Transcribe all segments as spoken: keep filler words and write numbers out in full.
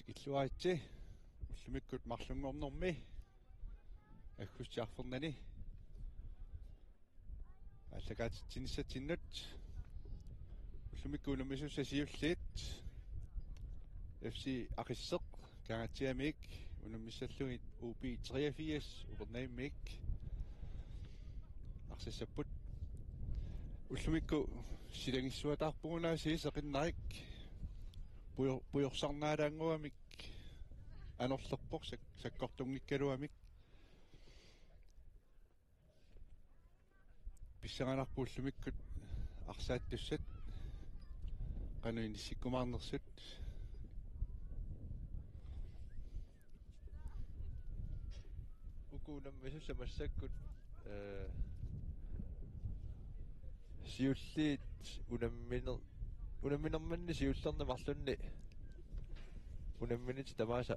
Illuaritsi ullumikkut marlunngornermi aggustip arfernanni aallakaatitsinissatsinnut ullumikkut unammisussat siulliit F C Aqisseq Kangaatsiamiit unammissallugit U B treogfirs Upernavimmiit arsassapput. Ullumikkut silagissuataarpugut aasiit seqinnarik pujor-, pujorsarnaalaannguamik anorlerpoq sak-, sakkortunngikkaluamik. Pissanganarpoq ullumikkut arsaattussat qanoq inissikkumaarnersut. Uku unammisussat massakkut, eh, siulliit unamminer-, unamminerminni siullerni marlunni unamminerit tamaasa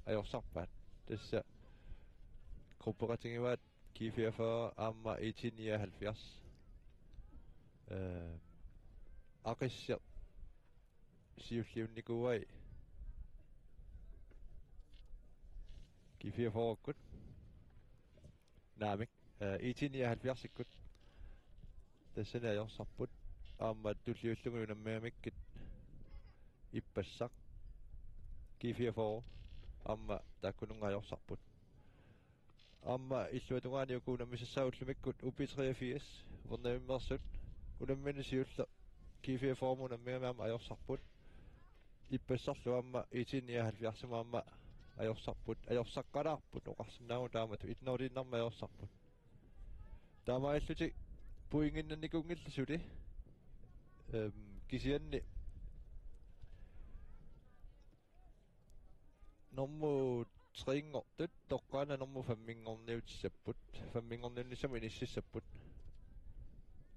ajorsarpaat. Tassa gruppeqatigivaat G fireogfyrre aamma I T nioghalvfjerds. Eh, Aqisseq siulliunnikuuai G fireogfyrrekkut. Naamik, eh, I T nioghalvfjerdsikkut. Tassani ajorsarput. Aamma tulliullugit unammigamikkit ippassaq G fireogfyrre. Aamma taakkununnga ajorsarput. Aamma illuatungaani uku unammisassaat ullumikkut U B treogfirs, Upernavimmeersut, unammineq siulleq G fireogfyrre unammigami aamma ajorsarput. Ippassarlu aamma I T nioghalvfjerds aamma ajorsarput, ajorsaqqalaarput, oqarsinnaavugut taamatut et-nuliinnarmik ajorsarput. Taamaalillutik pointinnannikuunngillat suli. Ehm, kisianni normu tre-nngortut toqqaannaq normu femminngorniutissapput, femminngorniunnissamut inississapput.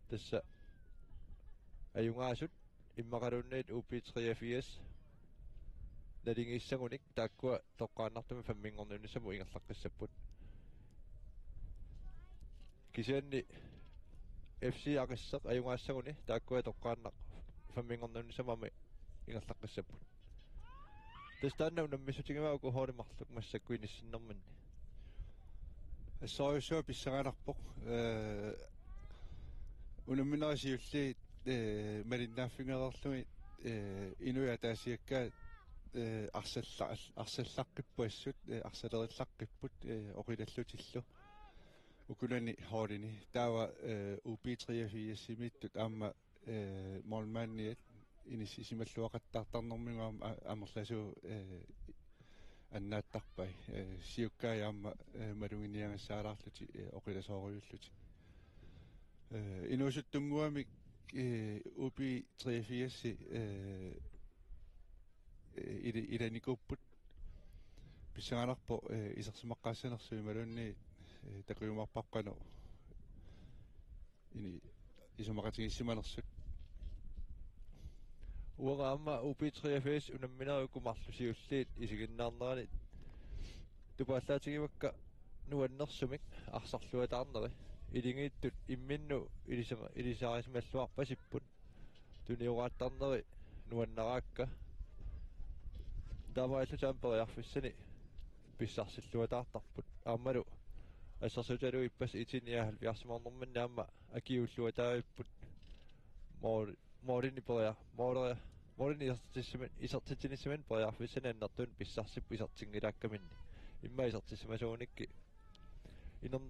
Tassa ajugaasut immaqaluunniit U B treogfirs naligiissagunik taakkua toqqaannartumik femminngorniunnissamut ingerlaqqissapput. Kisianni F C Aqisseq ajugaassaguni taakkua toqqaannaq femminngorniunnissamut aamma ingerlaqqissapput. Tassa taanna unammissutigivaat uku holdit marluk massakkut inissinnerminni. Assorujussuaq pissanganarpoq. Eh, unamminerit siulliit, eh, malinnaaffigereerlugit, eh, inuit ataasiakkaat, eh, arsalla-, arsallaqqippoq assut, eh, arsalerillaqqippoq, eh, oqilallutillu. Ukunani holdini. Taava, eh, U B treogfirsimiittut aamma, eh, målmandiat inissisimalluaqattaartarnermigut aamma a-, amerlasuut, eh, annaattarpai. Eh, siukkai aamma, eh, maluginiagassaalaarlutik, eh, oqilasoorujuullutik. Eh, inuusuttunnguamik, eh, U B treogfirs, eh, eh, ili-, ilanikuupput. Pissanganarpoq, eh, isersimaqqaassanersut imaluunniit, eh, takujumaarparput qanoq ini isumaqatigiissimanersut. Uanga aamma U B treogfirs unamminerit uku marluk siulliit isiginnaarnerani tupaallaatigivakkit nuannersumik arsarluataarneri. Iligiittut imminnut ilisama-, ilisarisimalluarpasipput. Tunioraattarneri nuannaraakka. Taamaalillutik aamma periarfissani pissarsilluataartarput. Aammalu assersuutigalugu ippassaq I T nioghalvfjerdsimaarnerminni aamma akiuulluataavipput. Mål-, målinik peria-, måleria-, målinik isertitsissami-, isertitsinissaminnik periarfissanik annertuumik pissarsipput isertinngilaakkaminnik. Immaqa isertissimasuunikkit iner-,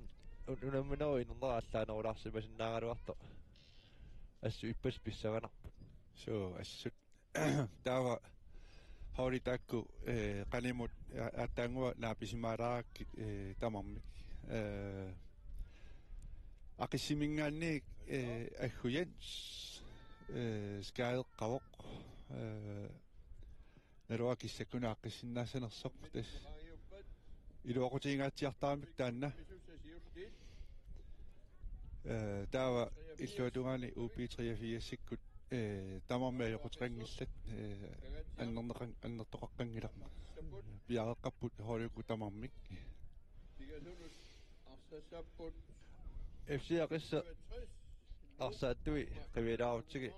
un-, unamminerup inernera allaanerulaarsimasinnaagaluartoq. Assut ippassaq pissanganarpoq. Suu, assut. Taava holdit taakku, eh, qanimut a-, aatsaannguaq naapisimaalaarakkit, eh, tamarmik. Eh, Aqissiminngaanniit, eh, Aggu Jens, eh, skadeqqavoq, eh, naluara kissakkunut aaqqissinnaassanersoq tassa iluaqutigingaatsiartaramikku taanna. Eh, taava illuatungaani U B treogfirsikkut, eh, tamarmik ajoquteqanngillat, eh, annerneqan-, annertoqaqqanngilaq. Piareeqqapput holdit uku tamarmik. F C Aqisseq arsaattui qivialaarutsigu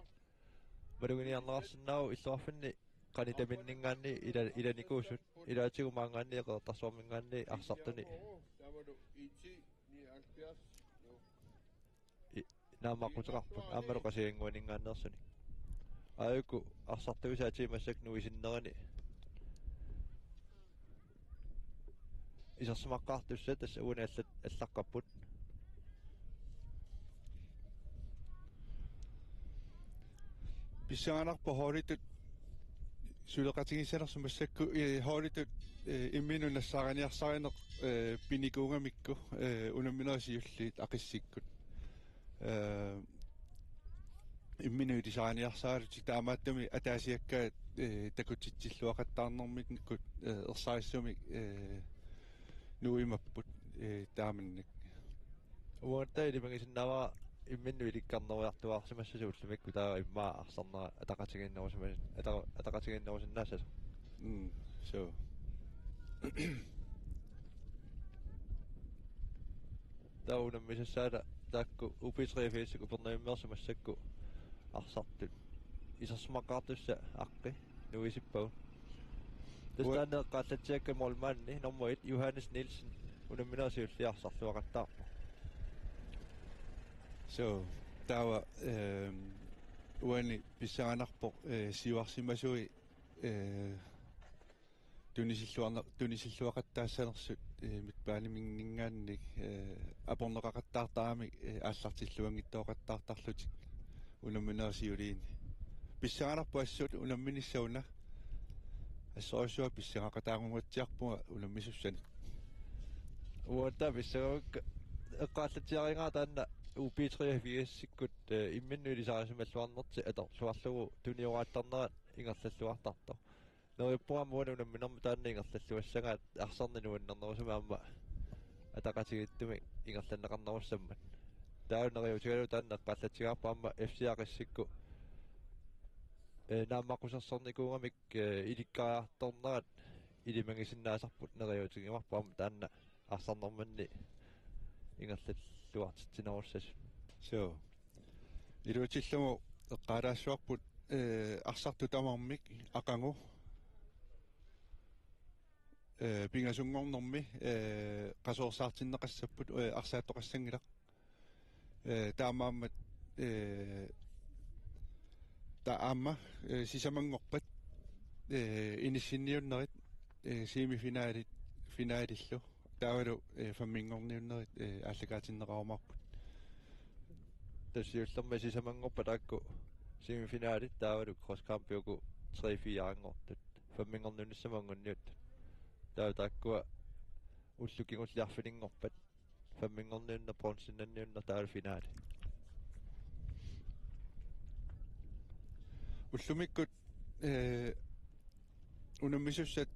maluginiarneqarsinnaavoq illoqarfinni qanitaminninngaanniit ila-, ilanikuusut, ilaatigut maanngaanniit Qeqertarsuarminngaanniit arsartunik i-, naammaqquteqarput aammalu Qasigiannguaninngaanneersunik. Aajuku arsartuisa atiimassak nuisinnerani isersimaqqaartussat tassa uani allat-, allaqqapput. Pissanganarpoq holditut suleqatigiissanersoq massakkut, eh, holditut, eh, imminut nassaariniarsarineq, eh, pinikuugamikku, eh, unamminerit siulliit Aqissikkut. Eh, imminut ilisariniarsaralutik taamaattumik ataasiakkaat, eh, takutitsilluaqattaarnermikkut, eh, ersarissumik, eh, nuimapput, eh, taamannak. Uangattaaq ilimagisinnaavara imminnut ilikkarnerujussuarsimassasut ullumikkut taava immaqa arsarnera ataqatigiinnerusimas-, ata-, ataqatigiinnerusinnaassasoq. Mm, so. Taava unammisassaata taakku U B treogfirsip Upernavimmeersut massakkut arsartut isersimaqqaartussat aqqi nuisippagut. Tassa Ua- taanna eqqaallatsiakka målmandi nummer et, Johannes Nielsen, unamminerit siulliit arsarluaqattaarpoq. So, taava, ehm, uani pissanganarpoq, eh, siuarsimasui, eh, tunisilluarne-, tunisilluaqattaassanersut, eh, midtbaneminninngaanniit, eh, aporneqaqattaartaramik, eh, aallartilluanngitsoqattaartarlutik unamminerit siuliini. Pissanganarpoq assut unamminissaq una. Assorujussuaq pissangaqataarungatsiarpunga unammisussanik. Uangattaaq pissangavakka, eqqaallatsiarigaara taanna U B treogfirsikkut, eh, imminnut ilisarisimalluarnertik atorluarlugu tunioraattarnerat ingerlalluartartoq. Neriuppunga aamma uani unamminermi taanna ingerlalluassagaat arsarneq nuannernerusumik aamma ataqatigiittumik ingerlanneqarnerussammat. Taava neriuutigalugu taanna eqqaallatsigaarput aamma F C Aqissikkut, eh, naammaqqusersornikuugamik, eh, ilikkariartornerat ilimagisinnaasarput, neriuutigivarput aamma taanna arsarnermanni ingerlalluartitsinerussasut. So. Iluatsillugu eqqaalaassavarput, eh, arsartut tamarmik aqagu, eh, pingasunngornermi, eh, qasuersaartinneqassapput, eh, arsaattoqassanngilaq. Eh, taamaammat, eh, taava aamma, eh, sisamanngorpat, eh, inissinniunnerit, eh, semifinalit, finalillu. Taavalu, eh, femminngorniunnerit, eh, aallakaatinneqarumaarput. Tassa siullermik sisamanngorpat taakku semifinalit taavalu cross country uku tre-fireanngortut. Femminngorniunnissamut anguniuttut. Taava taakkua ullut kingulliit arfininngorpat. Femminngorniunneq, bronzennanniunneq taavalu finale. Ullumikkut, eh, unammisussat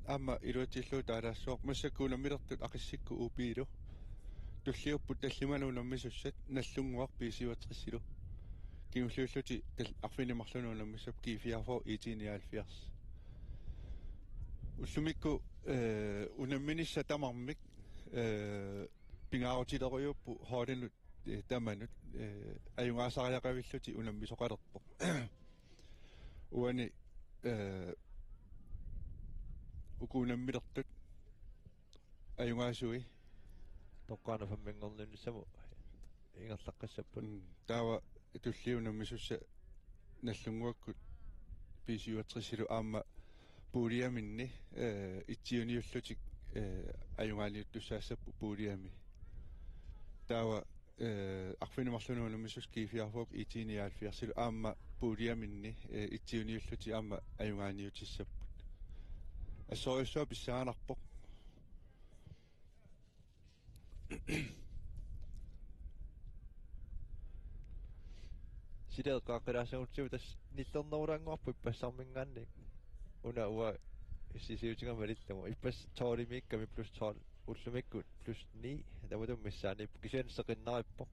aamma iluatsillugu taalaassavarput, massakkut unammilertut Aqissikkut U B-lu. Tulliupput tallimanut unammisussat Nagdlunguaq B syvogtresilu. Kingulliullutik tal-, arfineq-marlunut unammissapput G fireogfyrre I T nioghalvfjerds. Ullumikkut, eh, unamminissat tamarmik, eh, pingaarutilerujuupput holdinut, eh, tamanut, eh, ajugaasariaqavillutik unammisoqalerpoq. Uani, eh, uku unammilertut ajugaasui. Toqqaannaq femminngorniunnissamut ingerlaqqissapput. Mm, taava tulliup unammisussat Nagdlunguakkut B syvogtresilu aamma puliaminni, eh, etsiuniullutik, eh, ajugaaniuttussaassapput puliami. Taava, eh, arfineq-marlunut unammisussat G fireogfyrre I T nioghalvfjerdsilu aamma puliaminni, eh, etsiuniullutik aamma ajugaaniutissapput. Assorujussuaq pissanganarpoq. Sila eqqaaqqilaassagutsigit tassa nillernerulaannguarput ippassarminngaanniit. Una uanga issisiutigama malillugu. Ippassaq tolvimiikkami plus tolv. Ullumikkut plus ni. Tamatuma missaaniippoq. Kisianni seqinnarippoq.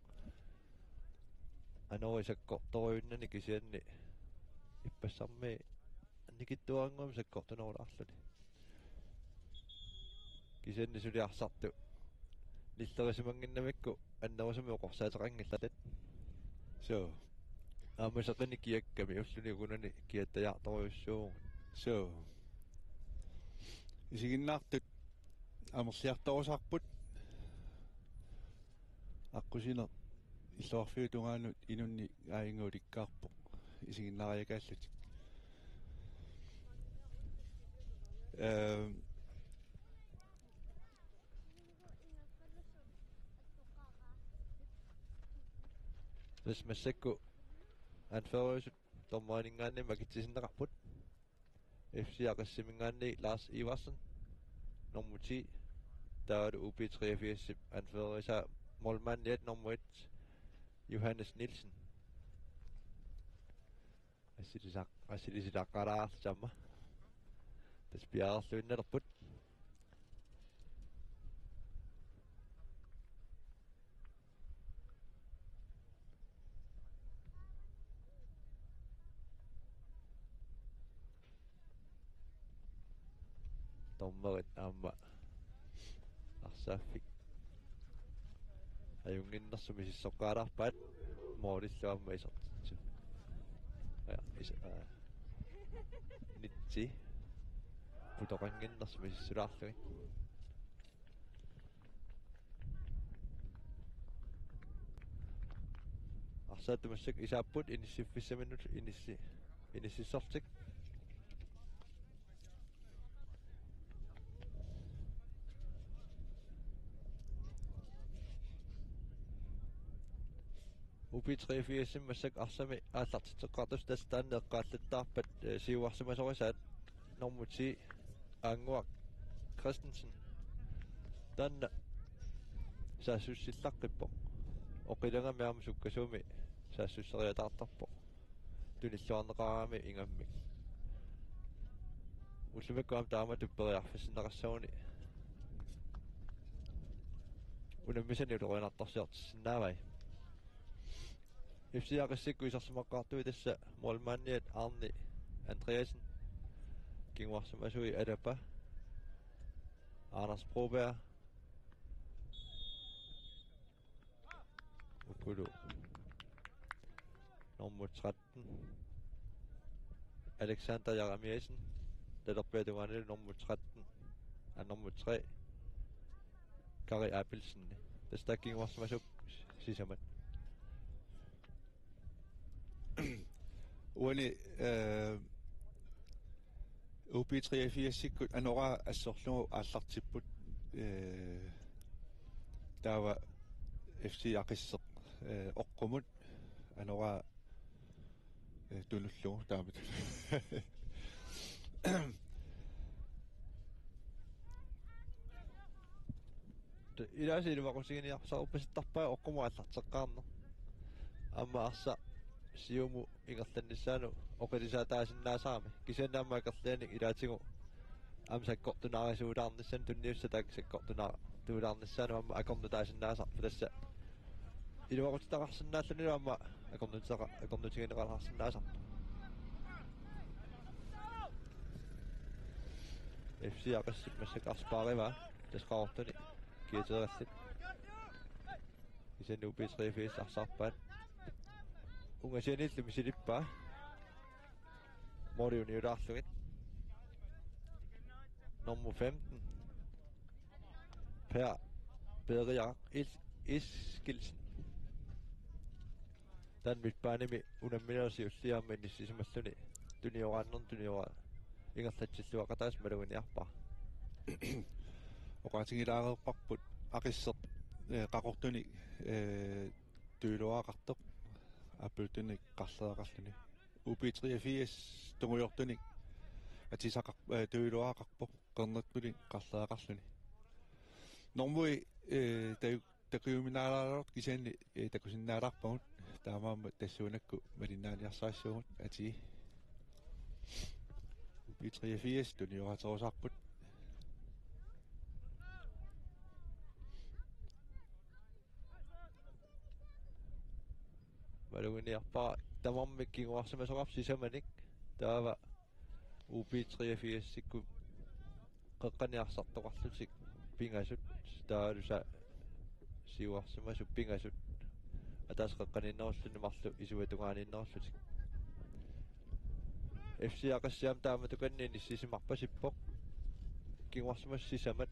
Anorit sakkortorujunnani kisianni ippassarmi nikittuarannguamik sakkortunerulaarluni. Kisianni suli arsartut nillerisimanngimmassuk annerusumik oqorsaateqanngillat. So. Aamma seqineq kiakkami ulluni ukunani kiattajaartorujussuuvugut. So. Isiginnaartut amerliartorusaarput. Aqqusineq illoqarfiup tungaanut inunnik aajunnguulikkaarpoq. Isiginnaariakaallutik. Ehm, Tassa massakkut anførerisut dommeriningaanniit akitsisinneqarput. F C Aqissiminngaanniit Lars Iversen, nummer ti. Taavalu U B treogfirsip anførerisaa målmandiat, nummer et, Johannes Nielsen. Assilisaq-, assilisaqalaartama. Tassa piareerluinnalerput. Dommerit aamma arsaaffik ajunnginnersut misissoqqaalaarpaat, målillu aamma isertitsisut. Ja, is-, aa, nitsi. Putoqannginnersut misissulaarlugit. Arsaattumik massakkut isaapput inissiffissaminnut inissi-, inississortik. U B treogfirsimi massakkut arsami aallartitseqqaartussat, tassa taanna eqqaallattaarpat, eh, siuarsimasorisaat nummer ti Annguaq Christensen. Taanna saassussillaqqippoq. Oqilangami aamma sukkasuumik saassusseriataartarpoq. Tunilluarneqarami ingammik. Ullumikkut aamma taamatut periarfissinneqassaguni unammisani ulorianartorsiortissinnaavai. F C Aqissikkut isersimaqqaartui tassa målmandiat Arne Andreasen, kinguarsimasui Alapa, Anders Broberg, ukulu nummer tretten, Alexander Jeremiassen, talerpiata tungaanilu nummer tretten, aa, nummer tre, Kari Abelsen. Tassa taakku kinguarsimasut sisamat. Uani, eh, U B treogfirsikkut anoraa assorlugu aallartipput, eh, taava F C Aqisseq, eh, oqqumut anoraa, eh, tunullugu taamatut. Ilaasa iluaqutigiinniarsarippasittarpaa oqqumut aallarteqqaarneq. Aamma arsaq siumut ingerlannissaanut oqilisaataasinnaasarami. Kisianni aamma akerlianik ilaatigut aamma sakkortunaarisuulaarnissaanut, tunniussaq taakku sakkortunaartuulaarnissaanut aamma akornutaasinnaasarpoq, tassa iluaqutitaqarsinnaallunilu aamma akornutitaqa-, akornutigineqarsinnaasarpoq. F C Aqissip massakkut arsaq paarivaa, tassa Qaqortuni kiateerallit. Kisianni U B treogfirs arsarpaat. Ungasianiillu misilippaa. Måli uniulaarlugit. Nummer femten, Per Beriak Is-, Iskilsen. Taanna midtbanemi unamminersi ulliamma inissisimalluni tunioraannermi tunioraa ingerlatsilluaqataasut maluginiarpara. Oqaatigilaareerparput Aqisseq, eh, Qaqortunik, eh, tujuuluaqartoq, Aappiuttunik qarlereqarluni. U B treogfirs tungujortunik atisaqar-, eh, tujuuluaqarpoq, Qernertunik qarlereqarluni. Normui, eh, taju-, takujuminaalaarluta kisianni, eh, takusinnaalarpagut, taamaammat tassuunakkut malinnaaniarsarissavagut, atii. U B treogfirs tunioraaterusaarput. Maluginiarpara tamarmik kinguarsimasoqarput sisamanik, taava U B treogfirsikkut qeqqaniarsartoqarlutik pingasut, taavalu sa-, siuarsimasut pingasut ataaseq qeqqaniinnerulluni marluk isuata tungaaniinnerullutik. F C Aqissiaq taamatut kanni inissisimarpasippoq. Kinguarsimasut sisamat.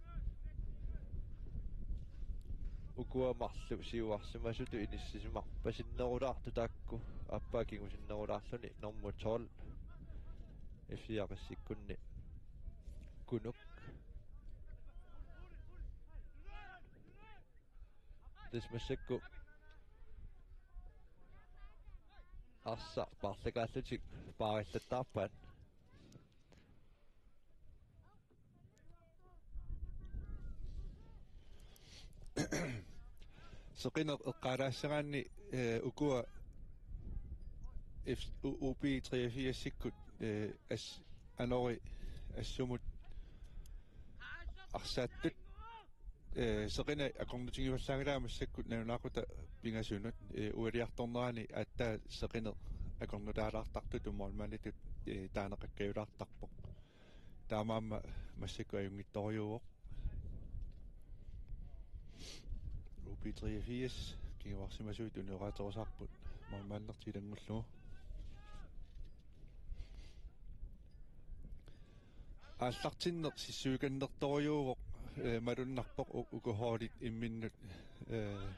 Ukua marluk siuarsimasutut inissisimarpasinnerulaartut taakku aappaa kingusinnerulaarluni normu tolv. F C Aqissikkunni Kunuk. Tassa massakkut arsaq paarlakaallutik paarillattaarpaat. Seqineq eqqaalaassagaanni, eh, ukua F-, U-, U B treogfirsikkut, eh, as-, anori assumut arsaattut, eh, seqineq akornutigivallaanngilaa massakkut nalunaaqutaq pingasunut, eh, ualiartornerani aatsaat seqineq akornutaalaartartutut målmanditut, eh, taaneqakkajulaartarpoq. Taamaammat massakkut ajunngitsorujuuvoq. U B treogfirs, kinguarsimasuit unioraatorusaarput målmandertik ilanngullugu. Aallartinneq sissuikannertorujuuvoq, eh, malunnarpoq u-, uku holdit imminnut, eh,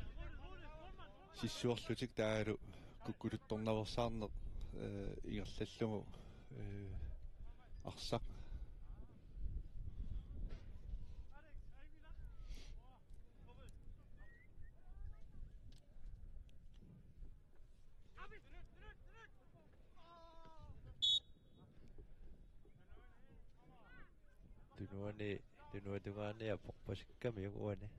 sissuerlutik taavalu kukkuluttornaveersaarneq, eh, ingerlallugu, eh, arsaq. Tunuani, tunuatungaani aporpasikkami uani.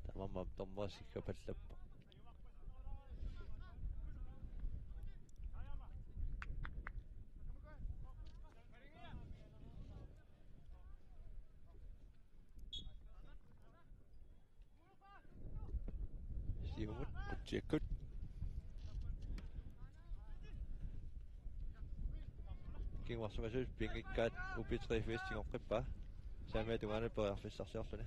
Taamaammat dommerisikkapallappoq. Siumut, qutsikkut. Kinguarsimasuit pinngikkaat U B treogfirs tigoqqippaa. Saamiata tungaanut periarfissarsiorluni.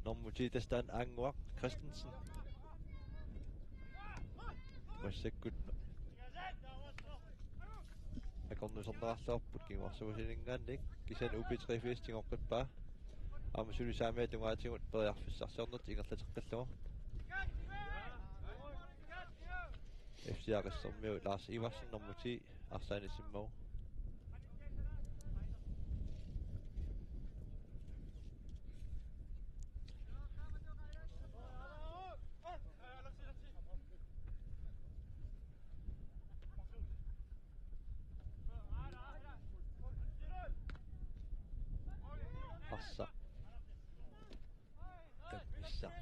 Normu ti tassa taanna Annguaq Christensen. Massakkut akornuserneqarluarput kinguarsimasuininngaanniit, kisianni U B treogfirs tigoqqippaa. Aamma suli saamiata tungaatigut periarfissarsiornertik ingerlateqqillugu. F C Aqissermiut Lars Iversen nummer ti arsaq anisimmagu. Arsaq. Tammissaq.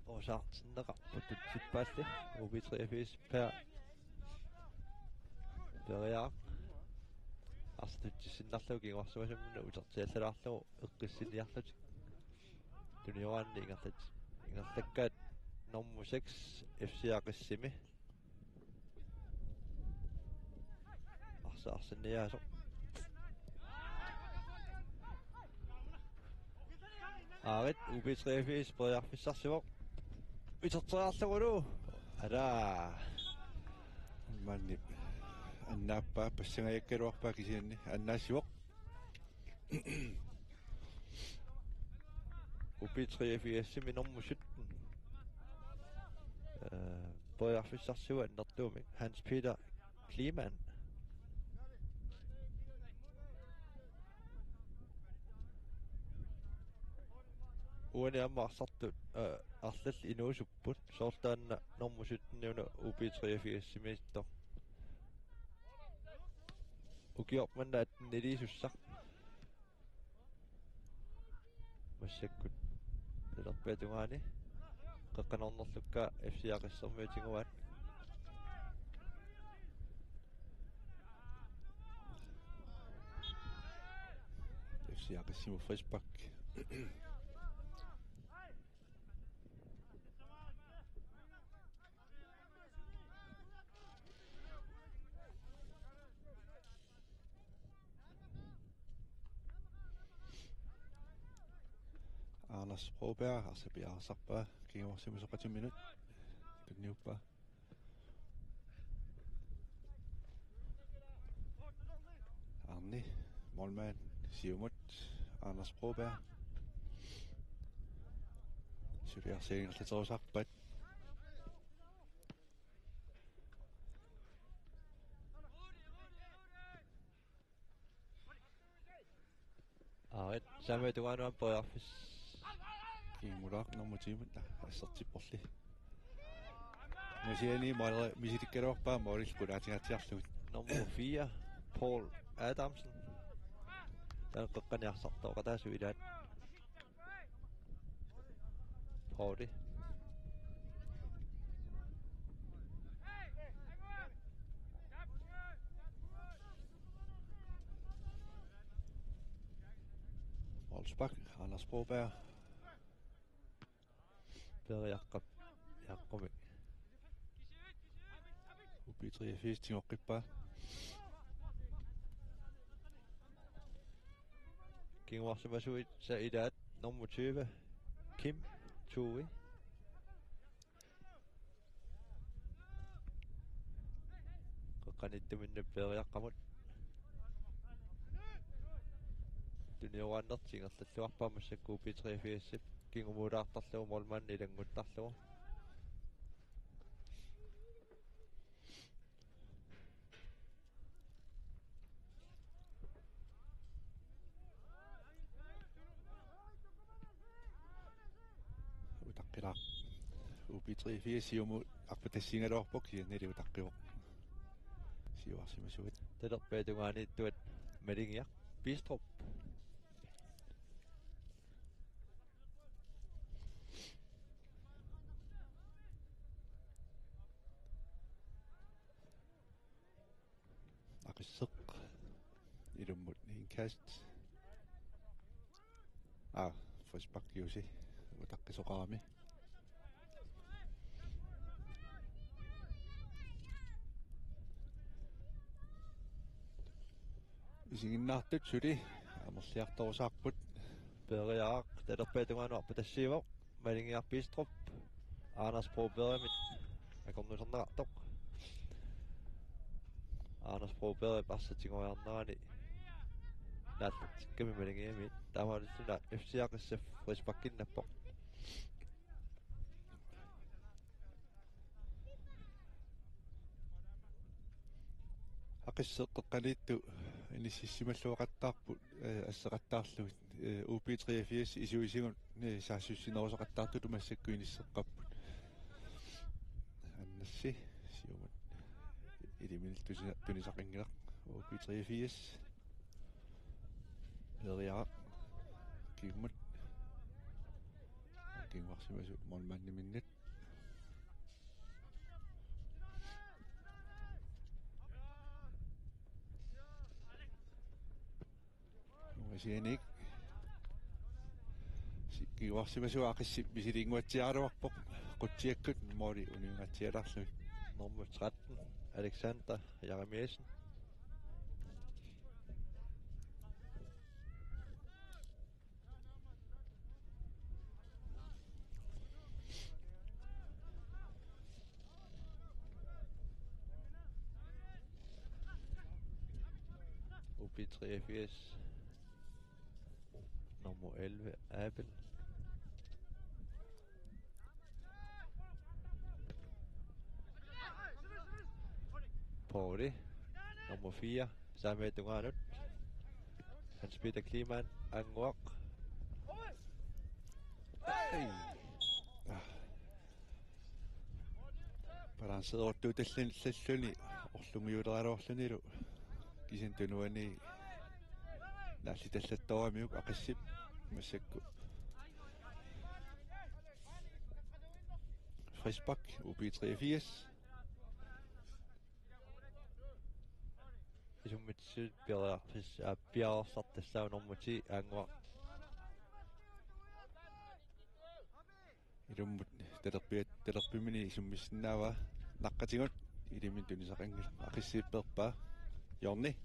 Osaartinneqarpoq tutsippaalli. U B treogfirs per. Periaq. Arsaq tutsissinnarlugu kinguarsimasuminnut utertiallalaarlugu eqqissiniarlutik. Tunioraanni ingerlat-, ingerlakkaat normu seks F C Aqissimi. Arsaq arsinniaasoq. Aarit U B treogfirs periarfissarsivoq. Uterteriarlugulu. Ala. Maanni annaappaa, passangajakkaluarpaa kisianni annaassivoq. U B treogfirsimi nummer sytten. Øh, periarfissarsivoq annertuumik. Hans Peter Kleemann. Uani aamma arsartut, øh, arlallit inuusupput. Soorlu taanna nummer sytten una U B treogfirsimiittoq. Ukioq manna atteniliisussaq. Massakkut talerpiata tungaani qeqqanornerlukkaa F C Aqissermiut tiguaat. F C Aqissimut frispark. Anders Broberg, arsaq piareersarpaa, kinguarsimasoqatiminut tunniuppaa. Målmand, siumut, Anders Broberg. Suliarsiaangerlaterusarpat. Aarit, saamiata tungaanut periarfissaq. Kingumulaaq nummer ti-mut, ah, assertipporli. Kisianni måli misilikkaluarpaa, målillu qulaatingaatsiarlugu. Nummer fire, Paul Adamsen. Taanna qeqqaniarsartooqataasoq ilaat. Pauli. Olsbak, Anders Broberg. Peeriaqqap, Jaqqumik. U B treogfirs tigoqqippaa. Kinguarsimasuisa ilaat nummer tyve, Kim Tui. Qeqqaniittuminnut Peeriaqqamut. Tunioraannertik ingerlalluarpaa massakkut U B treogfirsip kingumulaartarlugu målmandi ilannguttarlugu. Utaqqilaaq. U B treogfirs siumut arpatassiigaluarpoq, kisiannili utaqqivoq. Siuarsimasuat. Talerpiata tungaaniittuat Malingiaq Bistrup. Aqisseq. Ilummut indkast. Ah, frispark Jussi. Utaqqisoqarami. Isiginnaartut suli amerliartorusaarput. Peeriaraq, talerpiata tungaanut arpatassiivoq. Malingiaq Bistrup. Anders Brobergimit akornuserneqartoq. Anders Broberg arsaq tigoriarnerani naallertikkami Malingiamiit. Taamaalilluna F C Aqissap frisparkinnappoq. Aqisseq qeqqaniittoq inississimalluaqattaarput, eh, asseqattaarlugit, eh, U B treogfirs isuisigut, eh, saassussinerusaqattaartutut massakkut inisseqqapput. Annassi, siumut. Iliminillu tusa-, tunisaqanngilaq. U B treogfirs. Peeriaraq. Kingumut. Kinguarsimasuat målmandiminnut. Ungasianik. Si-, kinguarsimasuat Aqissip misilinnguatsiaraluarpoq. Qutsiakkut måli uninngatsialaarlugit. Nummer tretten, Alexander Jeremiassen. U B treogfirs. Nummer elleve, Abel. Pauli. Nummer fire, saamiata tungaanut. Hans Peter Kleemann, Annguaq. Hey. Ah. Balanceeruttuutallalluni orlungiuleraluarlunilu kisianni tunuani naallitallattooramiuk Aqissip massakkut. Frispark, U B treogfirs. Isummitsit piareersis-, aa, piareersartassaavoq nummer ti, Annguaq. Ilummut talerpiat, talerpimini isummissinnaavaa. Naqqatigut iliminut tunisaqanngilaq, Aqissipperpaa. Jorni.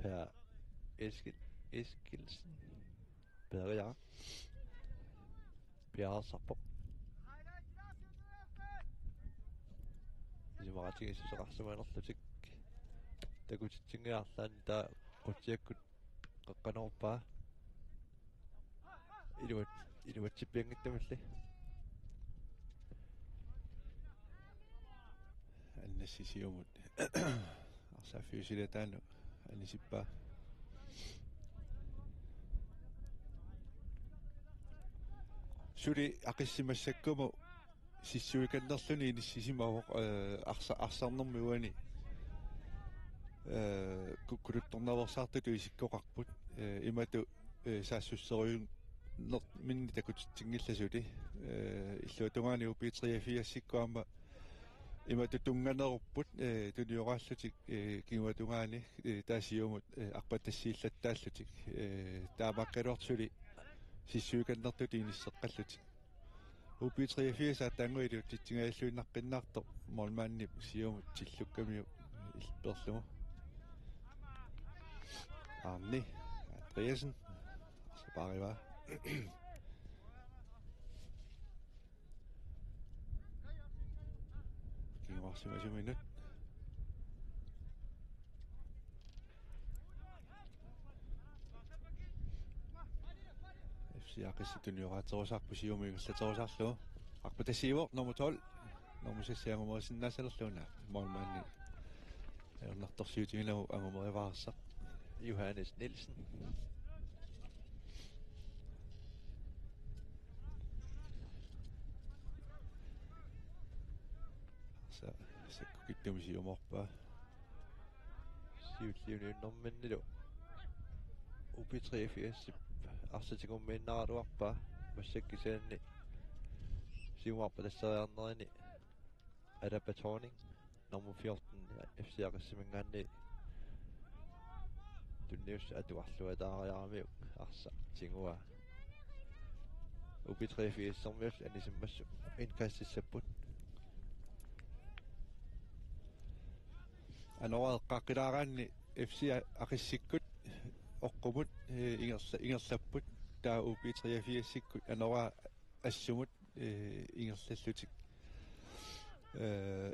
Per Eskil-, Eskilsen. Peeriaraq. Piareersarpoq. Isumaqatigiissuseqarsimanerlutik. Takutitsinngiarlaanni taava qutsiakkut qeqqanoorpaa. Iluat-, iluatsippianngitsumilli. Annassi siumut. Arsaaffiup silataanut anisippaa. Suli Aqissi massakkumut sissuikannerluni inissisimavoq, eh, arsa-, arsarnermi uani, eh, ku-, kuluttornaveersaartutut isikkoqarput, eh, imatut, eh, saassusserujunerminni takutitsinngillat suli, eh, illuatungaani U B treogfirsikkut aamma imatut tunnganerupput, eh, tunioraallutik, eh, kinguatungaani, eh, taava siumut, eh, arpatassiillattaallutik, eh, taamaakkaluartoq suli sissuikannertutut inisseqqallutik. U B treogfirs aatsaannguaq iliuutsitsingajalluinnarpiaartoq målmandip siumut tillukkamiuk ilperlugu. Arni Andreasen. Arsapaarivaa. Kinguarsimasuminut. F C Aqissi tunioraaterusaarput siumut ingerlaterusaarlugu. Arpatassiivoq nummer tolv. Nummer seks angumerisinnaassanerlugu, una målmandi ajornartorsiutiginagu angumerivaassaq. Johannes Nielsen. Sa-, sakkukitsumik siumoorpaa. Siulliuniunnerminnilu U B treogfirsip arsaq tigummiinnaraluarpaa, massakkut kisianni siumut arpatasseriarnerini Alaba Thorning, nummer fjorten, F C Aqissiminngaanniit tunniussaq atuarluataariaramiuk arsaq tiguaa. U B treogfirsermiut anisimmassuk indkastissapput. Anoraa eqqaaqqilaaraanni F C Aqissikkut oqqumut, eh, ingerla-, ingerlapput, taava U B treogfirsikkut anoraa assumut, eh, ingerlallutik. Eh,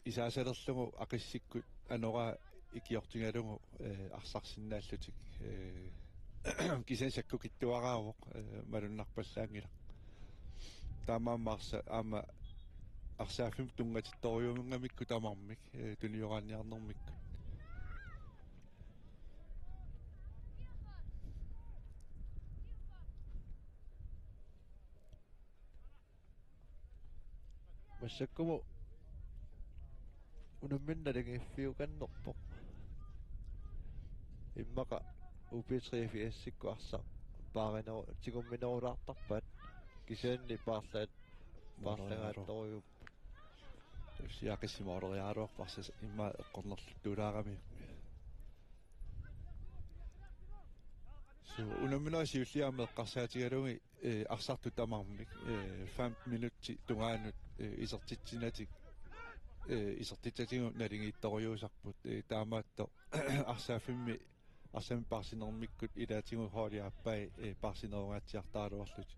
isaasalerlugu Aqissikkut anoraa ikiortigalugu, eh, arsarsinnaallutik, eh, kisianni sakkukitsuaraavoq, eh, malunnarpallaanngilaq. Taamaammat arsa-, aamma arsaaffimmut tunngatittorujuuminngamikku tamarmik, eh, tunioraanniarnermikkut. Massakkumut unammineq naligiiffiukannerpoq. Immaqa U B treogfirsikkut arsaq paarineru-, tigumminerulaartarpaat, kisianni paarlaat-, paarlagaattorujuupput. F C Aqissi måleriaraluarput arsaq immaqa eqqornerluttuulaarami. Suu, unamminerit siulliit aamma eqqarsaatigalugit, eh, arsartut tamarmik, eh, fem minutsit tungaanut, eh, isertitsinatik, eh, isertitsatigut naligiittorujuusarput, eh, taamaattoq arsaaffimmi, arsaaffimmi paarsinermikkut ilaatigut holdit aappai, eh, paarsinerungaatsiartaraluarlutik.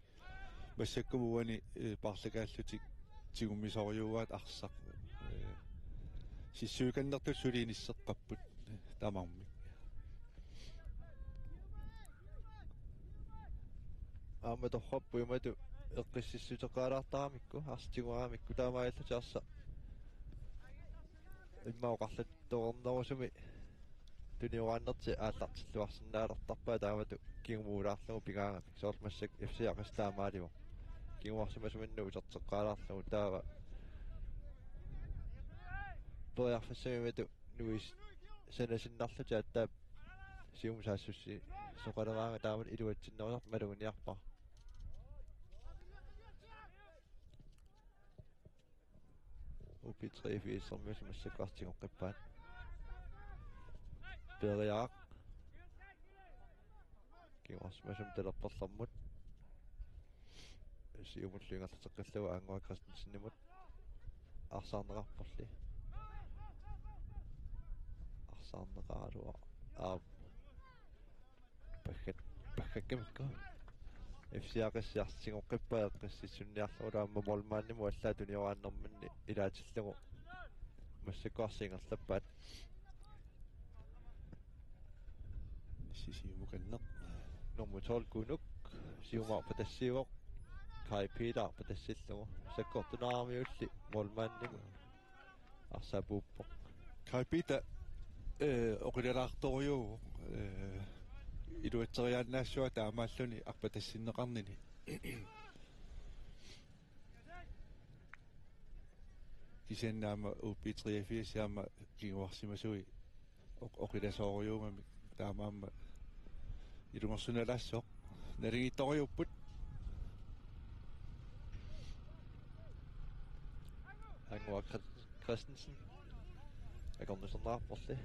Massakkumut uani, eh, paarlakaallutik tigummisorujuuaat arsaq. Eh, sissuikannertut suli inisseqqapput, eh, tamarmik. Aamma torrapput imatut eqqississuteqalaartaramikku, arsaq tiguaramikku, taamaalillutik arsaq immaqa oqarluttornerusumi tunioraannertik aallartilluarsinnaalertarpaat taamatut kingumulaarlugu pigaangamik. Soorlu massakkut F C Aqissi taamaalivoq. Kinguarsimasuminnut uterteqqaalaarlugu taava periarfissamik imatut Louis sanasinnarlutik aatsaat siumut saassussi soqaleraangat taamatut iluatsinnerusartoq maluginiarpara. U B treogfirsermiut massakkut arsaq tigoqqippaat. Peeriaraq. Kinguarsimasumik talerperlermut. Siumullu ingerlateqqillugu Aannguaq Christensenimut. Arsaarneqarporli. Ars-, Taarneqaraluaq. Aap. Paggat-, paggakkamikku. F C Aqissi arsaq tigoqqippaat eqqississunniarlugu, aamma målmandimut allaat tunioraannerminni ilaatillugu. Massakkut arsaq ingerlappaat. Sisiumukanneq. Nummer tolv Kunuk. Siumut arpatassiivoq. Kai Peter arpatassillugu. Sakkortunaaramiulli målmandimut arsaq apuuppoq. Kai Peter, eh, oqilulaartorujuuvoq, eh, iluatseriaannaassuaq taamaalluni arpatassinneqarnini. Kisianni aamma U B treogfirs aamma kinguarsimasui oq-, oqilasoorujuugamik taamaammat ilungersunalaassaaq. Naligiittorujuupput. Angua Chri-, Christensen. Akornuserneqarporli.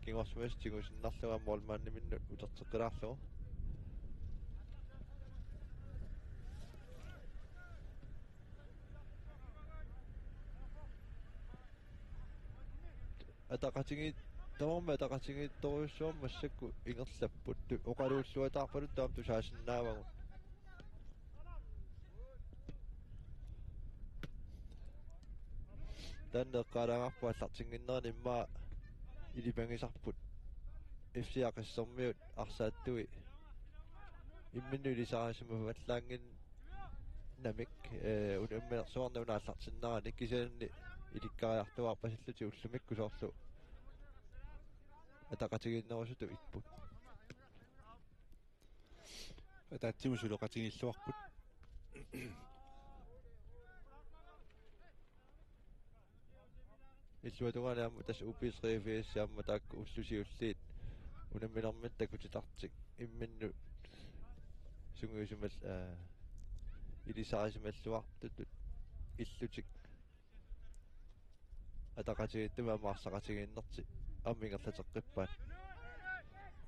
Kinguarsimasut tigusinnarlugu målmandiminnut uterteqqilaarlugu. Ataqatigiit-, tamarmik ataqatigiittorujussuarmik massakkut ingerlapput. Tu-, oqaluulluataarpaluttoq aamma tusaasinnaavagut. Taanna eqqaalaagarput aallartinnginnerani immaqa ilipagisarput F C Aqissermiut arsaattui imminnut ilisarisimallaannginnamik, eh, unamminersuarnut una aallartinnerani, kisianni ilikkariartuaarpasillutik ullumikkut soorlu ataqatigiinnerusutut ipput. Ataatsimut suleqatigiilluarput. Illuatungaani aamma tassa U B treogfirs aamma taakku ullut siulliit unamminermik takutitartik imminnut sungiusimal-, aa, ilisarisimalluartutut illutik ataqatigiittumik aamma arsaqatigiinnertik aamma ingerlateqqippaat.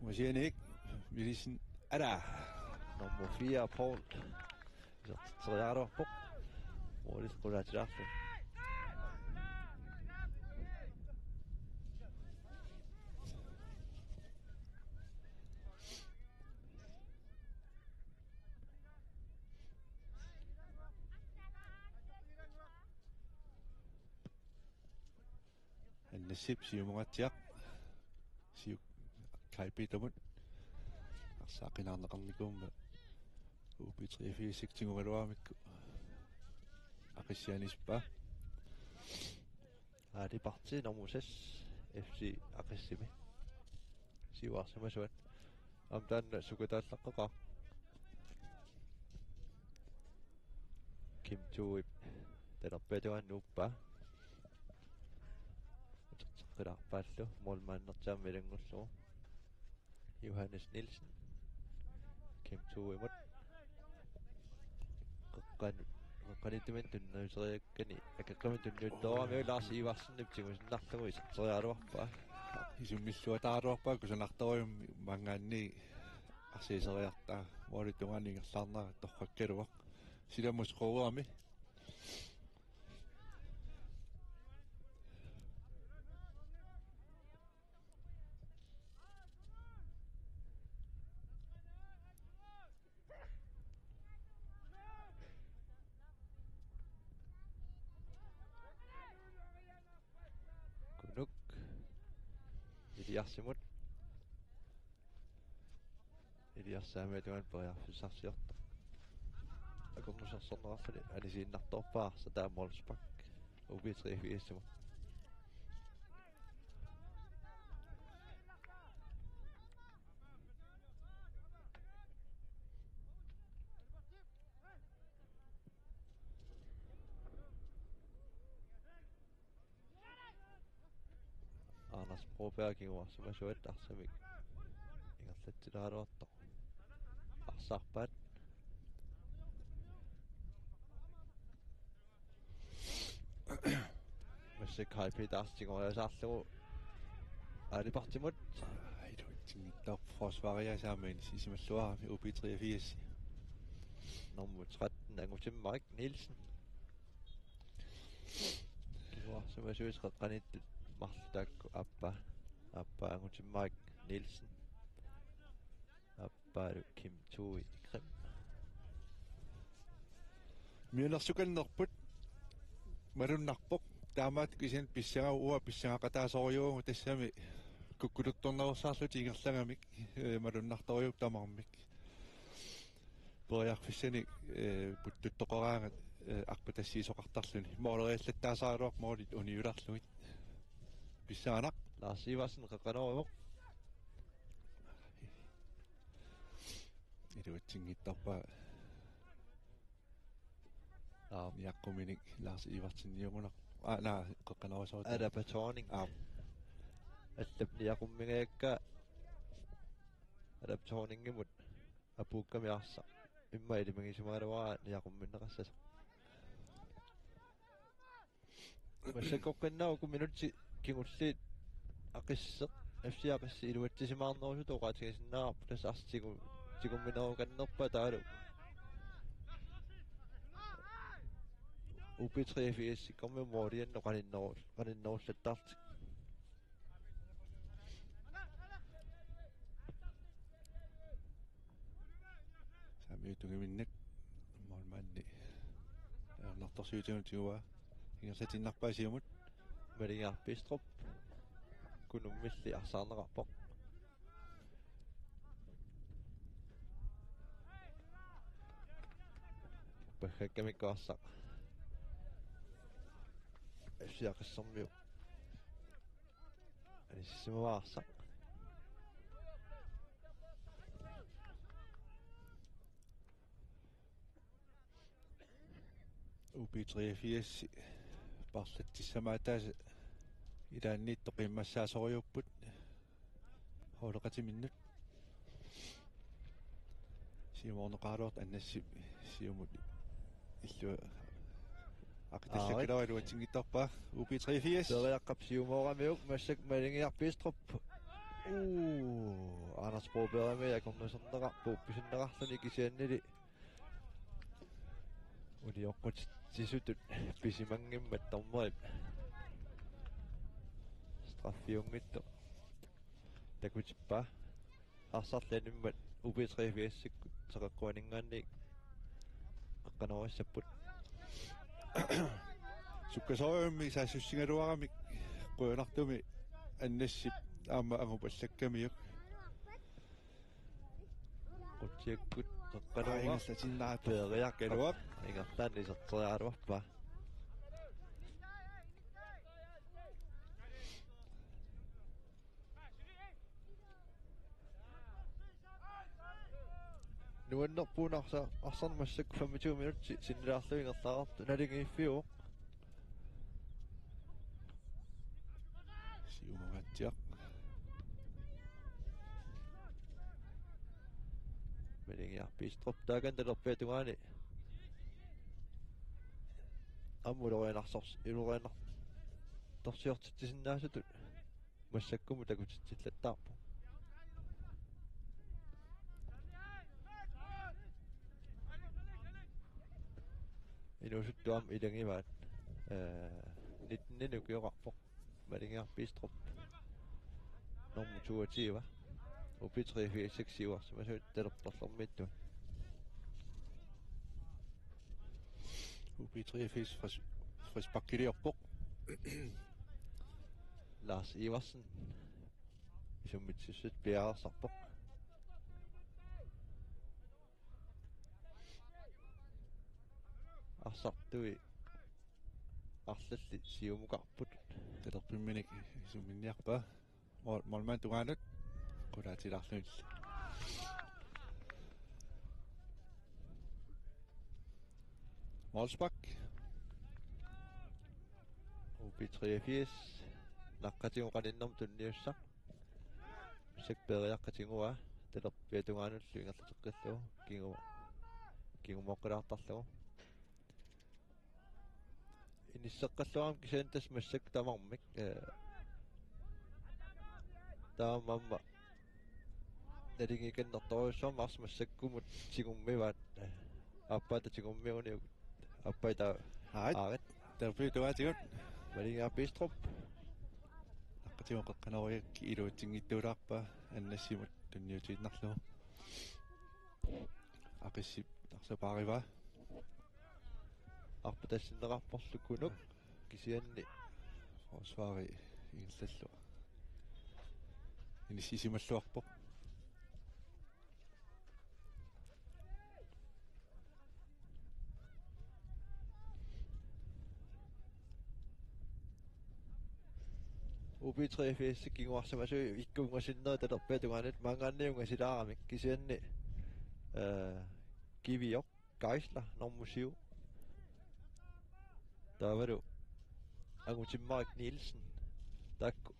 Uasianik Vilisen, ala. Nummer fire, Paul. Isertitseriaraluarpoq. Målip qulaatilaarluni. Annasip siumungaatsiaq. Siu-, Kai Petermut. Arsaq qinaarneqarnikuummat U B treogfirsip tigugaluaramikku. Aqissianiippaa. Aali Parti nummer seks, F C Aqissimi. Siuarsimasuat. Aamma taanna sukataallaqqeqaaq. Kim Thuip talerpiata tungaanut nuuppaa. Uterteqqilaarpaallu målmandertiarmi ilanngullugu. Johannes Nielsen. Kim Thuimut. Qeqqan-, qeqqaniittumik tunniuteriakkani akeqqamik tunniuttooramiuk Lars Iversenip tigusinnarlugu iserteriaraluarpaa. Isummilluataaraluarpaa kusanartorujummik maanngaanniit arsaaseriartaa. Målip tungaanut ingerlaarnera torrakkaluaq. Silammut scoreerami. Kunuk. Iliarsimut. Iliarsaamiata tungaanut periarfissarsiortoq. Akornusersorneqarluni anisiinnartoorpaa arsaq, taava målspark. U B treogfirsimut. Anders Broberg kinguarsimasuat arsamik ingerlatsilaaraluartoq. Arsarpaat. Massakkut Kai Peter arsaq tigoriasaarlugu Aali Partimut. Iluatsinngitsoorpoq forsvaria saamiin sisimalluarami U B treogfirs. Nummer tretten, Angutimmarik Nielsen. Kinguarsimasuisa qeqqaniittut marluk taakku aappaa. Aappaa angutit Mike Nielsen. Aappaalu Kim Tui Krim. Mianersukannerput malunnarpoq. Taamaat kisianni pissanga uanga pissangaqataasorujuuvugut tassami kukkuluttornerussaarlutik ingerlagamik, eh, malunnartorujuupput tamarmik. Periarfissanik, eh, puttuttoqaraangat, eh, arpatassiisoqartarluni. Mooleriallattaasaraluaq moolit uniulerlugit. Pissanganaq. Lars Iversen qeqqanoorpoq. Iluatsinngittarpaa. Aap. Niaqquminik Lars Iversen niugunaq. Aa, naa, qeqqanoorisooq. Alaba Thorning. Aap. Allap niaqummingajappoq. Alaba Thorningimut apuukkami arsaq. Immaqa ilimagisimagaluarpaa niaqumminneqassasoq. Massakkorpiaq uku minutsit kingulliit Aqisseq, F C Aqisseq iluatsisimaarnerusutut oqaatigisinnaavarput, tassa arsaq tigu-, tigumminerukannerpaaq taavalu U B treogfirsikkormiut mooliannut qaninneru-, qaninnerullattarlutik. Saamiutugiminnik målmandi. Ajornartorsiutigut tiguaa. Ingerlatiinnarpaa siumut. Maligiaq Bistrup. Kunummilli arsaarneqarpoq. Paggakkamikku arsaq. F C Aqissermiut. Anisimavaa arsaq. U B treogfirs paarlatsissamaataasa ilaanniittoq qiimmassaasorujuupput. Hooleqatiminnut. Siumoorneqaraluartoq Annasip siumut illua aqitallakkaluartoq iluatsinngittarpaa. U B treogfirs. Periaqqap siumooramiuk massakkut Maligiaq Bistrup. Uu, Anders Brobergimit akornuserneqarpoq pisinneqarluni kisiannili unioqqutitsisutut pisimanngimmat dommerip straffiunngitsoq takutippaa. Arsarli animmat U B treogfirsikkut Seqeqquaninngaanniit qeqqanoorissapput. Sukkasoorujussuarmik saassussigaluaramik qujanartumik Annasip aamma angupallakkamiuk. Qutsiakkut qeqqanooraa. Ingerlatinnaat Periaqqap. Kaluap. Ingerlaannaq iserteriaraluarpaa. Nuannerpoq una arsa-, arsaq massakkut femogtyve minutsit sinnilaarlugu ingerlareersoq, naligiiffiuvoq. Siumungaatsiaq. Maligiaq Bistrup taakani talerpiata tungaani. Aamma ulorianarsors-, ulorianartorsiortitsisinnaasutut. Massakkumut takutitsillattaarpoq. Inuusuttut aamma ilagivaat. Eh, nitten ukioqarpoq. Maligiaq Bistrup. Nummer toogtyve. U B treogfirs siuarsimasut talerperlermiittut. U B treogfirs fris-, frisparkiliorpoq. Lars Iversen. Isummitsissut piareersarpoq. Arsartui arlallit siumukarput. Talerpimminik isumminniarpaa. Mål-, målmand tungaanut. Qulaatilaarluni. Målspark. U B treogfirs. Naqqatigut qaninnermut tunniussaq. Massakkut Periaqqap tiguaa. Talerpiata tungaanullu ingerlateqqillugu. Kingu-, kingumoqqilaartarlugu. Inisseqqilluarami kisianni tassa massakkut tamarmik, eh, taamaammat naligiikannertorujussuarmik arsaq massakkumut tigummivaat, eh, aappaata tigummiuniuk aappaata. Aat. Aarit. Talerpiata tungaatigut. Maligiaq Bistrup. Timoqeqqanoriak iluatsinngittuulaarpaa annassimut tunniutiinnarlugu. Aqissip arsapaarivaa. Arpatassinneqarporlu Kunuk kisianni forsvari ingerlallugu inissisimalluarpoq. U B treogfirs kinguarsimasui ikkunngasinneri talerpiata tungaanut maanngaanniit ungasilaaramik kisianni, eh, Kivioq Geisler nummer syv. Taavalu Angutimmarik Nielsen. Taakku.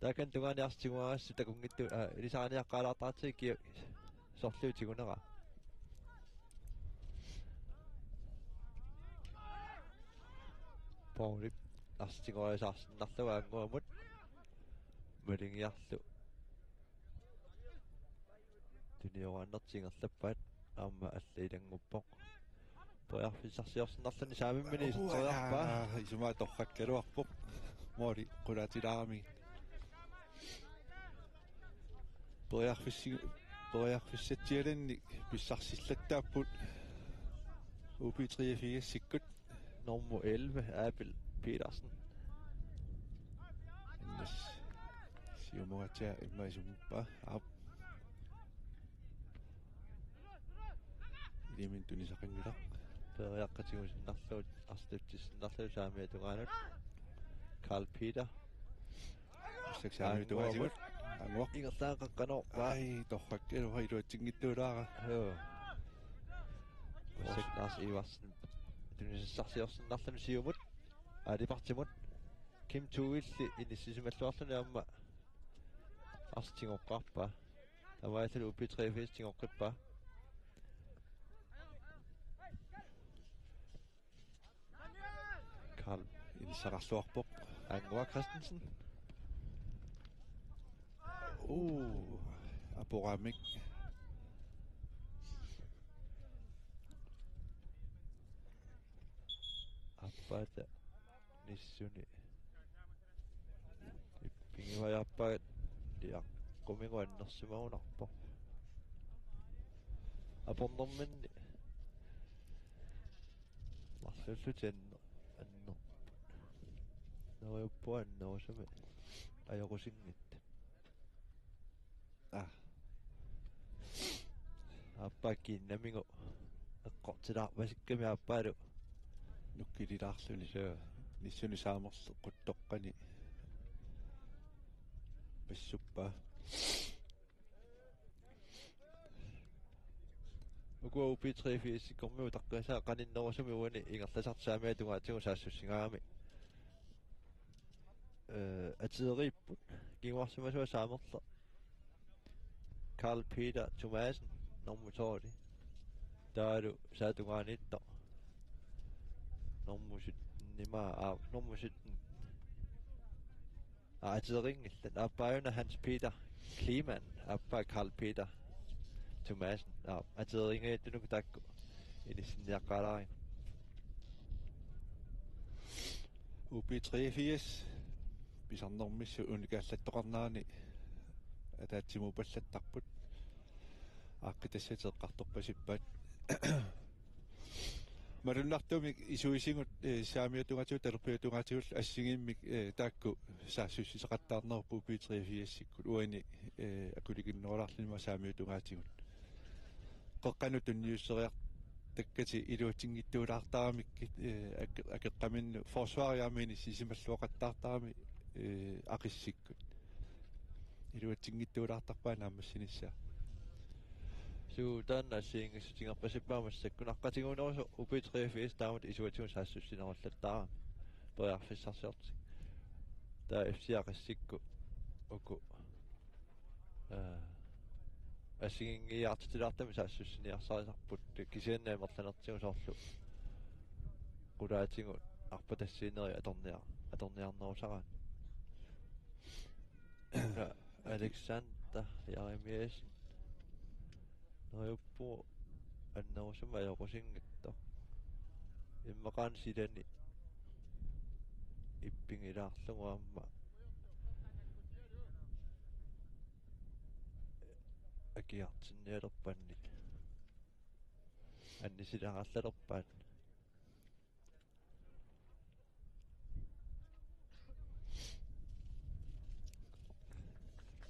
Taakani tungaani arsaq tigugassat takunngittu, eh, ilisariniaqqaalaartartigu sorliutigunera. Paulip arsaq tigugassarsinnarlugu Annguamut. Malingiarlu. Tunioraannertik ingerlappaat aamma alla ilannguppoq. Periarfissarsiorsinnarluni saamimmini iserteriarpaa. Aa, isumaa torrakkaluarpoq. Mooli qulaatilaaramik. Periarfissi-, periarfissatsialannik pissarsillattaapput U B treogfirsikkut. Nummer elleve, Abel Petersen. Innas. Siumugatsia imma isumippa. Aap. Ilimin tunisaqanngilaq. Peeriaqqatigiinnarlugu, arstuttissinnarlugu saamiata tungaanut. Carl Peter. Seks saamiata tungaatigut. Annguaq. Ingerlaannaq qaqqanoorpaa. Ai, torrakkaluaq iluatsinngittuulaara. Joo. Seks Lars Iversen. Tunisassarsiorsinnarluni siumut. Aalipartimut. Kim Tuilli inissisimalluarluni aamma arsaq tigoqqaarpaa. Taamaalilluni U B treogfirs tigoqqippaa. Carl inissaqarluarpoq. Annguaq Christensen. Uu, aporaamik. Aappaata nissuni. Ippigivai aappaat liaqqumigut annersimagunarpoq. Apornerminni. Marluullutik anner-, annerput. Neriuppunga annerusumik ajoqusinngitsoq. Aa. Aappaa kiinnamigu eqqortilaarpasikkami aappaalu. Nukkililaarluni. Suu. Nissuni saamerleqquttoqqani. Passuppaa. Ukua U B treogfirsikkormiut utaqqiisaa qaninnerusumik uani ingerlasartut saamiata tungaatigut saassussigaangamik. Eh, ateriipput. Kinguarsimasua saamerleq. Carl Peter Thomassen, nummer tolv. Taavalu saassussigaangatta. Nummer sytten, ima, aa, nummer sytten. Aa, ateriinngillat. Aappaajuuna Hans Peter Kleemann, aappaa Carl Peter Thomassen. Aa, ateriinngittunuk taakku. Inissinniaqqaalaarigut. U B treogfirs, pisarnermissut unikaallattoqarnerani ataatsimuupallattarput. Aaqqitassat eqqartorpasippaat. Malunnartumik isuisigut, eh, saamiata tungaatigut, talerpiata tungaatigut assigiimmik, eh, taakku saassussisoqattaarnerupput U B treogfirsikkut uani, eh, akulikinnerulaarluni ima saamiata tungaatigut. Qeqqanut tunniusseriartakkatit iluatsinngittuulaartaramikkit, eh, ake-, akeqqaminnut forsvari aamma inissisimalluaqattaartarami, eh, Aqissikkut. Iluatsinngittuulaartarpaa naammassinissaa. Suu, taanna assigiinngissutigerpasippaa massakkut naqqatigunerusoq U B treogfirs taamatut isuatigut saassussinerullattaarami. Periarfissarsiortik. Taava F C Aqissikkut uku. Aa, assigiinngiiaartitilaartarami saassussiniarsarisarput kisianni amerlanertigut soorlu qulaatigut arpatassiinerit atornia-, atorniarnerusaraat. Alexander Jeremiassen. Neriuppunga annerusumik ajoqusinngitsoq. Immaqaana silani ippigilaarlugu aamma. akiartinnialerpaannit annisilerallalerpaat.